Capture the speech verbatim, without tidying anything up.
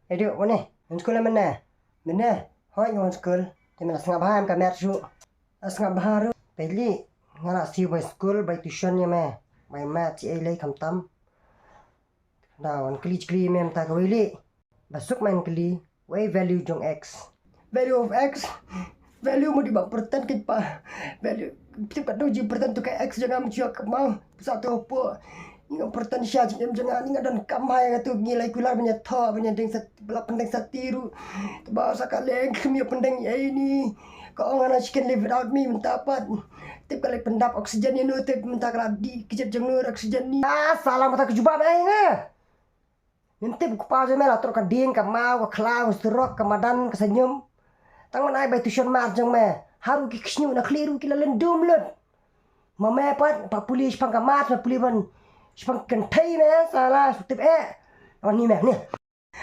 Edu, wane, ngan skul mynne. Mynne, hoi ngan skul. Te mynne sngap bha em ka math shu. Sngap bha ru. Peli, nga la siew bai skul, bai tuition ïa me. Bai math, ci ei lei khamtam. Da wan kli kli mem ta ka wei li. Ba suk men kli. Wei value jong x. Value of x. Value mo di ba perten kit pa. Value. Tip ka tu ji perten tu ka x jong am jua ka mau. Sa tu po. Ni nga perten sha jing em jong nga ni nga don kam hai nga tu ngi lai kular banya tho banya ding sat bla pendeng sat tiru. Ba sa ka leng kmi pendeng ai ni. Ka ong ana she can live without me mynta pat. Tip ka lai pendap oxygen ïa nu tip mynta ka la di kjat jong nu oxygen ni. Ah, salam kata ka jubab ai nga. Ngin tip u kpa jong me la trok ka ding, ka mau, ka khlaw, ka surok, ka madan, ka sanyum. Tang man ai bai tuition math jong me. Haru ki khsnyu na khlieh ru ki la lyndum lut. Ma me pat, pa puli shipang ka math, pa puli ban shipang kynthei me, sala, shu tip eh. Awan ni me, ni.